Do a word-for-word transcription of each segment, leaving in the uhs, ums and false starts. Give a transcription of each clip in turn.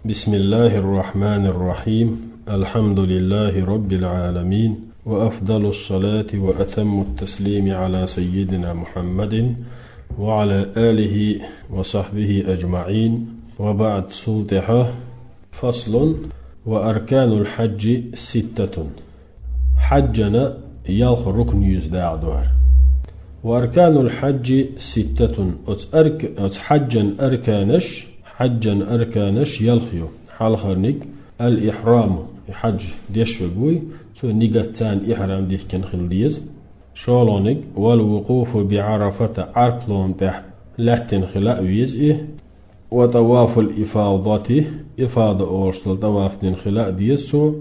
بسم الله الرحمن الرحيم. الحمد لله رب العالمين، وأفضل الصلاة وأتم التسليم على سيدنا محمد وعلى آله وصحبه أجمعين. وبعد، султӀехьа. فصل: وأركان الحج ستة. Хьаджана ялх рукн ю из дагӀа духьар. وأركان الحج ستة. Оцу арк-, оцу хьаджан арканаш, хьаджан арканаш ялх ю. Хьалхарниг الإحرام, и хьадж деш верг вуй, цо нигат царна ихьрам дихкина хила деза. ШолгӀаниг: والوقوف بعرفة, Ӏарфа лома тӀехь лаьттина хила а веза и. وطواف الإفاضة, ифада олуш долу тӀаваф дина хила а деза цо.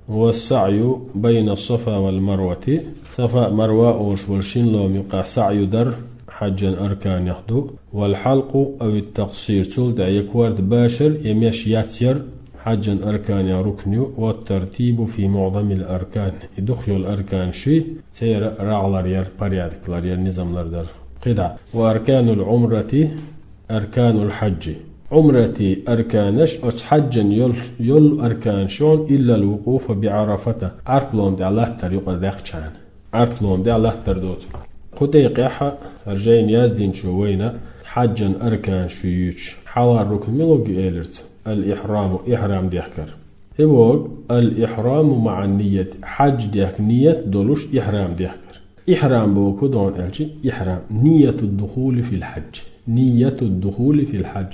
والسعي بين الصفا والمروة, Сафа а, Марва а олуш болу шина лома юкъахь саӀю дар хьаджан арканех ду. والحلق أو التقصير, цул тӀаьхьа я корта башар, я меш яц яр хьаджан арканех рукн ю. والترتيب في معظم الأركان, и дукха йолу арканаш, церан рагӀ лар яр, порядок лар яр, низам лар дар. КхидӀа: وأركان العمرة أركان الحج. Ӏумрати арканаш, оцу хьаджан йол-, йолу арканаш ю, إلا الوقوف بعرفة, Ӏарфа лома тӀехь латтар юкъара даьккхичхьана. Ӏарфа лома тӀехь латтар доцург. Кху тӀе къехьа, хӀара жайна яздинчо вайна хьаджан арканаш ю юьйцуш, хьалхара рукн мила ву элира цо? الإحرام, ихьрам дехкар. И боху: الإحرام مع النية, хьадж дехка ният долуш ихьрам дехкар. Ихьрам боху ду хьуна аьлча, ихьрам, نية الدخول في الحج. نية الدخول في الحج.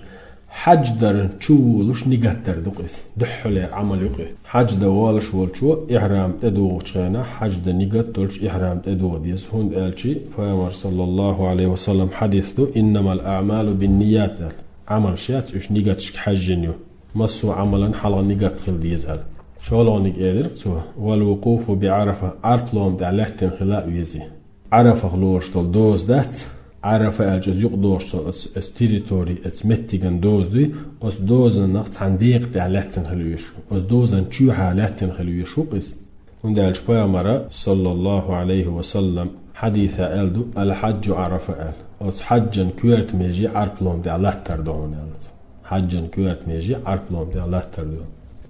Хьадж дарна чу волуш нигат дар ду-кх иза. Дуьххьалера Ӏамал ю-кх иза. Хьадж дан волуш волчо ихьрам тӀедугӀучу хенахь, хьадж дан нигат долуш ихьрам тӀедугӀа деза, хӀунда аьлча Пайхамар, саллаллаху Ӏалайхи ва саллам, хьадис ду: إنما الأعمال بالنيات, аьлла. Ӏамалш яц, уьш нигаташка хьаьжжина ю. Массо а Ӏамалан хьалха нигат хила деза аьлла. ШолгӀаниг элира цо: والوقوف بعرفة, Ӏарфа лома тӀехь лаьттина хила а веза. Ӏарафах лоруш долу доза дац, Ӏарафа аьлча иза юкъадогӀуш долу оцу, оцу территори, оцу меттиган доза дуй, оцу дозанах цхьана декъа тӀехь лаьттина хила везаш ву, оцу дозан чоьхьа лаьттина хила везаш ву-кх иза. ХӀунда аьлча Пайхамара, саллаллаху Ӏалайхи ва саллам, хьадисехь аьлла ду: الحج عرفة, аьлла. Оцу хьаджан коьрта меже Ӏарфа лома тӀехь латтар ду хьуна, аьлла цо. Хьаджан коьрта меже Ӏарфа лома тӀехь латтар ду.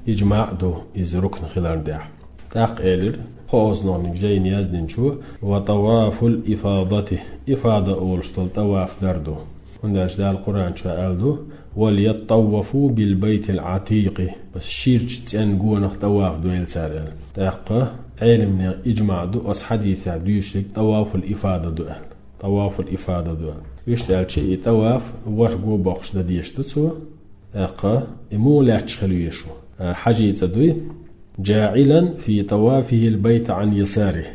ИжмаӀ ду иза рукн хиларна тӀехь. ТӀаккха элира кхоалгӀаниг жайна яздинчо: وطواف الإفاضة, ифада олуш долу тӀаваф дар ду. ХӀунда аьлча Дала Къуръан чохь аьлла ду: وليطوفوا بالبيت العتيق, оцу ширачу цӀенна гонах тӀаваф дойла цара, аьлла. ТӀаккха Ӏеламнехан ижмаӀ ду оцу хьадисехь дуьйцург тӀавафул ифада ду аьлла. ТӀавафул ифада ду. Вуьшта аьлча, и тӀаваф ворхӀ го боккхуш дан дезаш ду цо. ТӀаккха и муха лаьтташ хила везаш ву? Хьажий цӀа дуй: جاعلا في طوافه البيت عن يساره.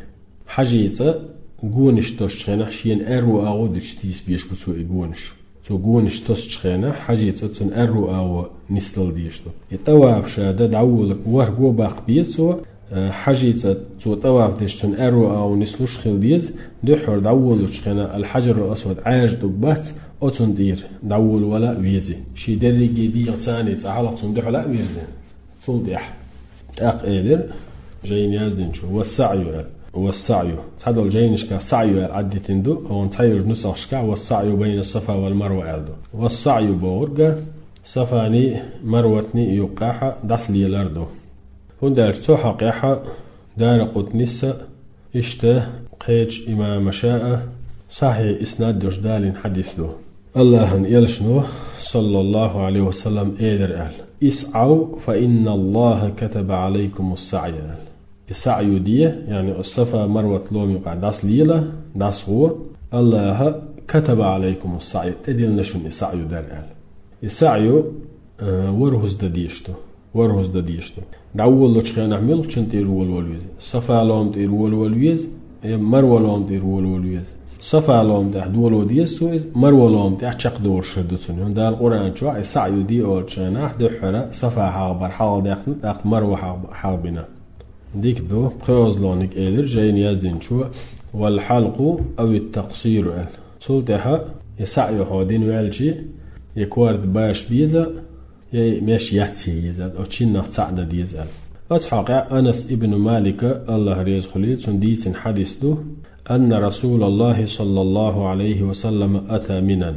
Хьажий цӀа гонаш тосучу хенахь шена аьрру агӀо дуьтуш тийса безаш бу цо и гонаш. Цо гонаш тосучу хенахь хьажий цӀа цунна аьрру агӀо нисдала дезаш ду. И тӀаваф ша дан дӀаволург ворхӀ го баккха беза цо, э, хьажий цӀа цо тӀаваф деш цунна аьрру агӀо нислуш хила деза, дуьххьара дӀаволучу хенахь Аль-Хьаджарул-Асвад Ӏаьржа тӀулг бац, оцунна тӀера дӀаволавала а веза. Шен дерриге дегӀаца цхьаьна хьалха цунна дуьхьал а вирзина. Цул тӀаьхьа тӀаккха элира жайна яздинчо: والسعي, аьлла. والسعي. Цхьадолу жайнашкахь саӀю аьлла Ӏаддитина ду, хӀунда цхьайолчу нусахашкахь: والسعي بين الصفا والمروة, аьлла ду. والسعي бохург Сафаний, Марватний юккъехь дӀасалелар ду. ХӀунда аьлча цу хьокъехь Даракъутниса, иштта кхечу имамаша а сахьихь иснад долуш далийна хьадис ду. Аллахьан элчано, саллаллаху Ӏалайхи ва саллам, элира аьлла: اسعوا فإن الله كتب عليكم السعي, аьлла. И саӀю де, яъни оцу Сафа, Марват лома юкъахь дӀасалела, дӀасагӀо, Аллахьа كتب عليكم السعي, тӀедиллина шуна и саӀю дар аьлла. И саӀю, э, ворхӀазза дан дезаш ду. ВорхӀазза дан дезаш ду. ДӀаволалучу хенахь муьлххачунна тӀера волавала веза? Сафа лома тӀера волавала веза, я Марва лома тӀера волавала веза? Сафа лома тӀехь доло деза цо иза, Марва лома тӀехь чекхдолуш хир ду цунна. ХӀунда аьлча Къуръан чохь и саӀю де олучу хенахь дуьххьара Сафа хьалхабар хьалхадаьккхина, тӀаккха Марва хьалха-, хьалхабина. Дика ду, пхоьазлониг элира жайна яздинчо: والحلق أو التقصير, аьлла. Цул тӀаьхьа и саӀю хьо дина ваьлча, я корта баша беза, я меш яц еза, оцу шиннах цхьаъ дан деза аьлла. Оцу хьокъехь Анас ибн Малика, Аллахь реза хуьлийла цунна, дийцина хьадис ду: أن رسول الله صلى الله عليه وسلم أتى منى.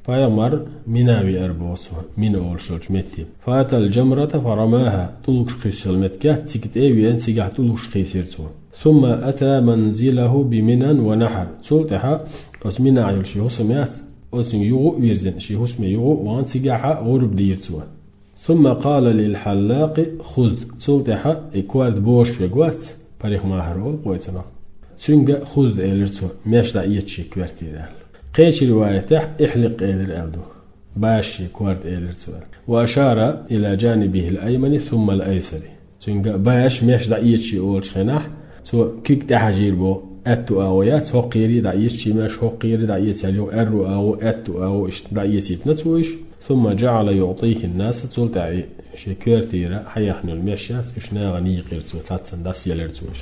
Пайхамар Мина веара боху цо, Мина олуш йолчу метте. فأتى الجمرة فرماها, тӀулгаш кхуьссал меттигехь цига тӀе а веана, цигахь тӀулгаш кхийсира цо. ثم أتى منزله بمنى ونحر. Цул тӀаьхьа оцу Мина йолу шен хӀусам яц, оцуьнга юха а вирзина, шен хӀусаме юха а вахана, цигахь а гӀурба дийра цо. ثم قال للحلاق: خذ. Цул тӀаьхьа и корта божуш верг вац, парикмахер олу кхойцанах. Цуьнга: خذ, элира цо, меш дӀаэца шен коьртера аьлла. Кхечу риваятехь: احلق, элира аьлла ду. Баша шен корта, элира цо аьлла. وأشار إلى جانبه الأيمن ثم الأيسر. Цуьнга баша меш дӀаэца шен олучу хенахь, цо куьг тӀехьажийра боху, аьтту агӀо яц, хӀокхуьнга дӀаэца шен меш, хӀокхуьнга дӀаэца аьлла, юха аьрру агӀо, аьтту агӀо, иштта дӀаэцийтина цо уьш. ثم جعل يعطيه الناس, цул тӀаьхьа и шен коьртера хьаехна йолу меш яц, уьш нахана йийкхира цо, цхьаццанна дӀасаелира цо уьш.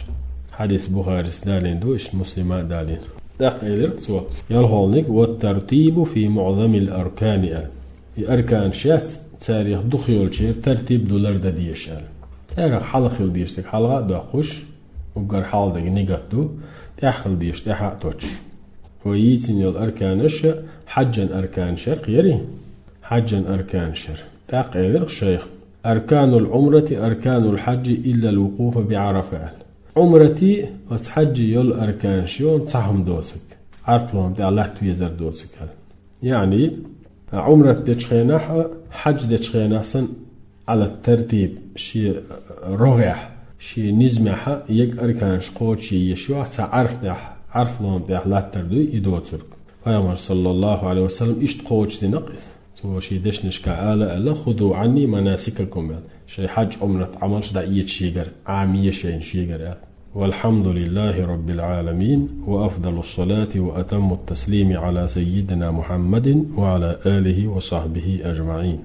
Хьадис Бухарис далийна ду, иштта Муслима а далийна. ТӀаккха элира цо: ялхолгӀаниг: والترتيب في معظم الأركان, аьлла. И арканаш яц, царах дукхахйолчеран тартиб ду лардан дезаш аьлла. Царах хьалха хила дезаш дерг хьалха а доккхуш, уггар хьалха дерг нигат ду, тӀаьхьа хила дезаш тӀаьхьа а тоьттуш. Вай йийцина йолу арканаш хьаьжжан арканаш яра-кх, яра? Хьаьжжан арканаш яра. ТӀаккха элира шайх: أركان العمرة أركان الحج إلا الوقوف بعرفة, аьлла. Ӏумрати оцу хьаьжи йолу арканаш ю цхьа хӀума доцург, Ӏарфа ломан тӀехь латта везар доцург аьлла. Яъни, Ӏумрат дечу хенахь а, хьаьж дечу хенахь санна, Ӏала тартиб, шен рогӀехь, шен низамехь а ерг арканаш кхочушъеш ю, цхьа Ӏарфа тӀехь, Ӏарфа ломан тӀехь латтар дуй и доцург. Пайхамар, саллаллаху Ӏалайхи ва саллам, иштта кхочушдина-кх иза. Цо шен дешнашкахь ала аьлла: خذوا عني مناسككم, аьлла. Шайн хьаьж, Ӏумрат Ӏамалш дӀаэца шегара, Ӏамае шайна шегара, аьлла. والحمد لله رب العالمين، وأفضل الصلاة وأتم التسليم على سيدنا محمد وعلى آله وصحبه أجمعين.